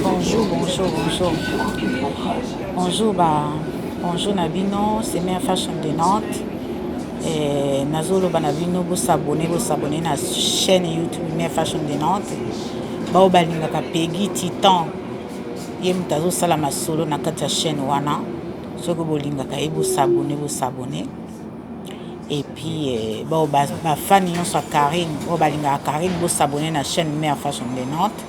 Bonjour, bonjour, bonjour. Bonjour, ba, bonjour na bino, c'est Mère Fashion de Nantes. Eh, nazoloba na bino bosabone bosabone na chaîne YouTube Mère Fashion de Nantes. Bao balingaka Peggy Titan. Ye moto azosala masolo na kati ya chaîne wana. Soki bolingaka ye bosabone bosabone. Et puis eh, bao ba, ba fan nyonso ya Carine, oyo balingaka Carine bosabone na chaîne Mère Fashion de Nantes.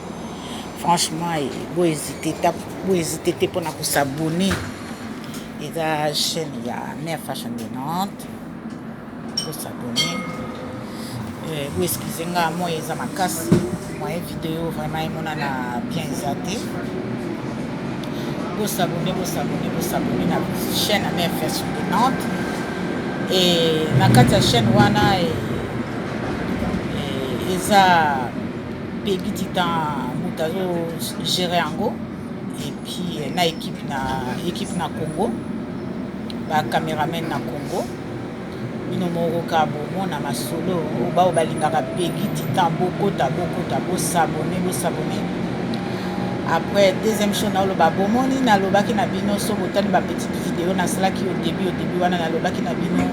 Franchement, eh, bo hésiter ta bo hésiter te mpona kosabone. Eza chaîne ya Mère Fashion de Nantes. Bosabone. Eh, bo excuse nga moi eza makasi. Moyen vidéo vraiment emonana bien eza te. Bosabone, bosabone, bosabone na chaîne ya Mère Fashion de Nantes. Et na kati ya chaîne wana eh, eh, eza Peggy Titan moto azo gérer yango et puis eh, na équipe na Congo, ba cameraman na Congo. Bino moko kaka bomona masolo oyo bao balingaka Peggy Titan, bokota bokota bosabone bosabone. Après deuxième chose naoloba, bomoni nalobaki na bino, so botali ba petite vidéo nasalaki au début wana, nalobaki na bino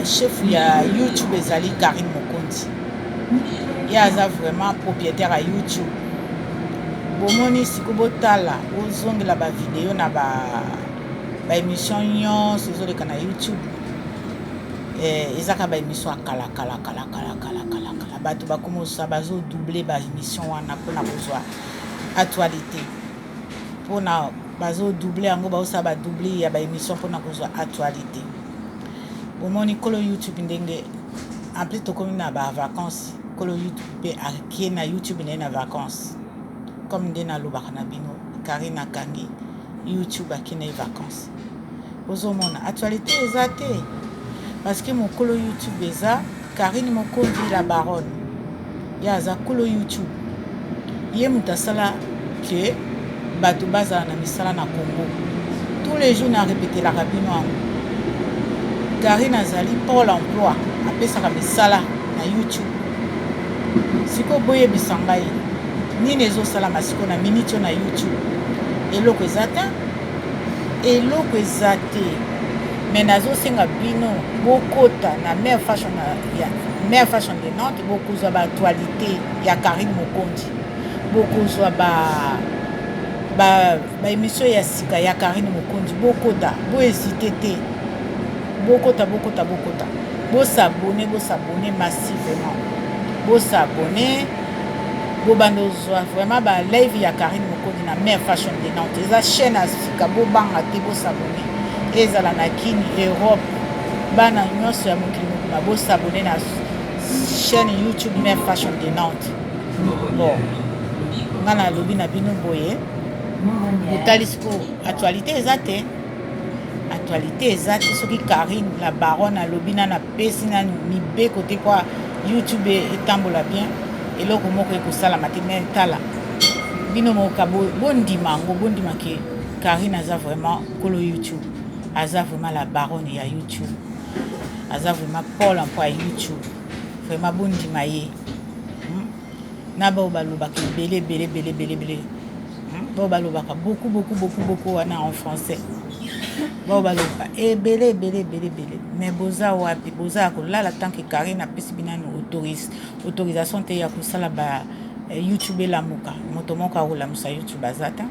chef ya YouTube ezali Karine Mokonzi. Ye aza vraiment propriétaire ya YouTube. Bomoni siko, botala, bozongela ba vidéo na ba émission nyonso ezoleka na YouTube. Eza kaka ba émission ya kala kala kala kala kala kala kala. Bato bakoma osala, bazodouble ba émission wana mpona kozwa actualité, mpona bazodouble yango, baosala badouble ya ba émission mpona kozwa actualité. Bomoni nkolo YouTube ndenge en plus tokomi na ba vacances, nkolo YouTube mpe akie na YouTube na ye na vacances. Comme nde nalobaka na bino, Karine akangi YouTube, ake na ye vacances. Ozomona actualité eza te parce que mokolo YouTube eza Karine Mokonzi la baronne. Ye aza kolo YouTube, ye moto asala ke bato bazala na misala na Congo. Tous les jours narepetelaka bino yango, Karine azali pôle emploi, apesaka misala na YouTube. Sikoyo boyebisa ngai nini ezosalama sikoyo na miniti oyo na YouTube? Eloko eza te, eloko eza te. Me nazosenga bino bokota na Mare Fashion, ya Mare Fashion de Nantes, bokozwa ba actualité ya Karine Mokonzi, bokozwa ba émission ya sika ya Karine Mokonzi. Bokota, bohésite te, bokota bokota bokota, bosabone bosabone massivement, bosabone, bobanda ozwa vraiment ba live ya Karine Mokonzi na Mare Fashion de Nantes. Eza chaîne ya sika, bobanga te, bosabone. Ezala na Kini, Europe, bana nyonso ya mokili mobimba, bosabone na chaîne YouTube Mare Fashion de Nantes. Bon, nga nalobi na bino boye, botali sikoyo actualité eza te, actualité eza te. Soki Karine la baronne alobi nanu, apesi nanu mibeko te mpo YouTube etambola bien, eloko moko ekosalama te. Me tala bino moka, bondima yango, bondima ke Karine aza vraiment kolo YouTube, aza vraiment la baronne ya YouTube, aza vraiment pôle emploi ya YouTube. Vraiment bondima ye. Na bao balobaka ebele ebele ebele ebele ebele, bao balobaka beaucoup beaucoup beaucoup beaucoup wana en français, bao balobaka ebele ebele ebele ebele, mais boza wapi? Boza ya kolala. Tant que Karine apesi bino nanu autorisation te ya kosala ba YouTube elamuka, moto moko akolamusa YouTube aza te.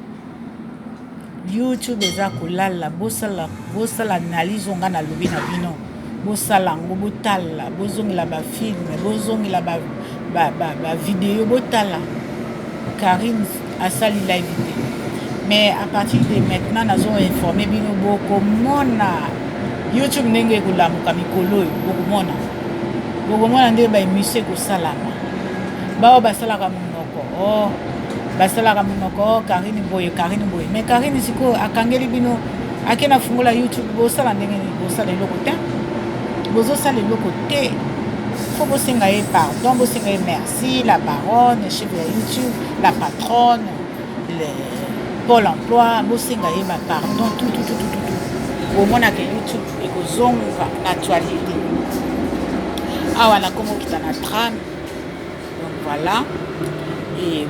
YouTube eza kolala. Bosala, bosala analyse oyo nga nalobi na bino, bosala yango, botala, bozongela ba film, bozongela ba vidéo, botala. Karine asali live te, mais à partir de maintenant nazo informe bino, bokomona YouTube ndenge ekolamuka mikolo oyo. Bokomona, bokomona ndenge ba émission ekosalama. Bao basalaka monoko, oh, basalaka monoko, oh, Karine boye, Karine boye, mais Karine sikoyo akangeli bino, ake na fungola YouTube, bosala ndenge nini? Bosala eloko te, bozosala eloko te. Fo bosenga ye pardon, bosenga ye merci, la baronne, chef ya YouTube, la patronne, le pôle emploi, bosenga ye ba pardon tout tout tout tout tout. Bomonaka YouTube ekozonga na actualité. Awa nakomi okita na tram, donc voilà. Et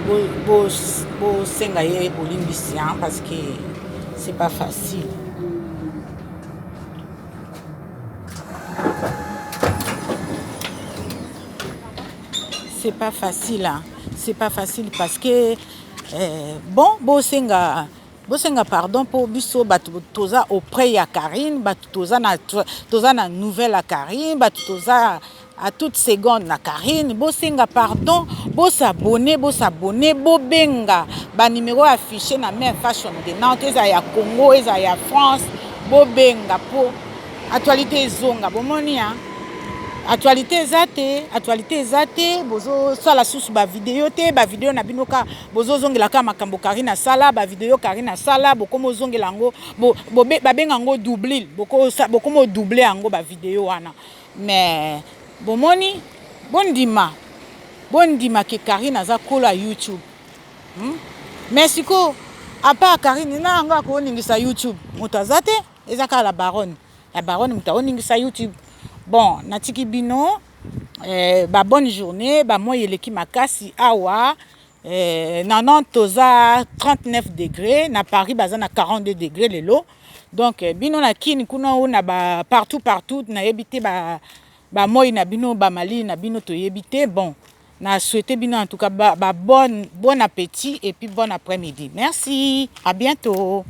bosenga ye bolimbisi hein, parce que c'est pas facile. C'est pas facile hein. C'est pas facile parce que eh, bon bosenga bosenga pardon mpo biso bato toza auprès ya Carine, bato toza na nouvelle ya Carine, bato toza à toute seconde na Carine. Bosenga pardon, bos'abonner, bos'abonner, bobenga banimero affiché na Mare Fashion de Nantes, ezala ya Congo, ezala ya France, bobenga mpo actualité ezonga. Bomoni ya actualité eza te, actualité eza te. Bozosala susu bavideo te, bavideo na bino ka bozozongela kaka makambo Karine asala, bavideo Karine asala, bokoma ozongela yango, babenga yango doublure, bokoma odoubler yango bavideo wana. Mais bomoni, bondima, bondima ke Karine aza kolo ya YouTube, Mais sikoyo, à part Karine na yango akoningisa YouTube, moto aza te, eza kaka la baronne, la baronne moto akoningisa YouTube. Bon, natiki bino ba bonne journée. Bamoi eleki makasi awa na Nantes, toza 39 degré, na Paris baza na 42 degré lelo. Donc bino na Kini kuna o na ba partout partout, nayebi te bamoi na bino, bamalili na bino, toyebi te. Bon, na souhaité bino en tout cas ba bon appétit et puis bon après-midi. Merci, à bientôt.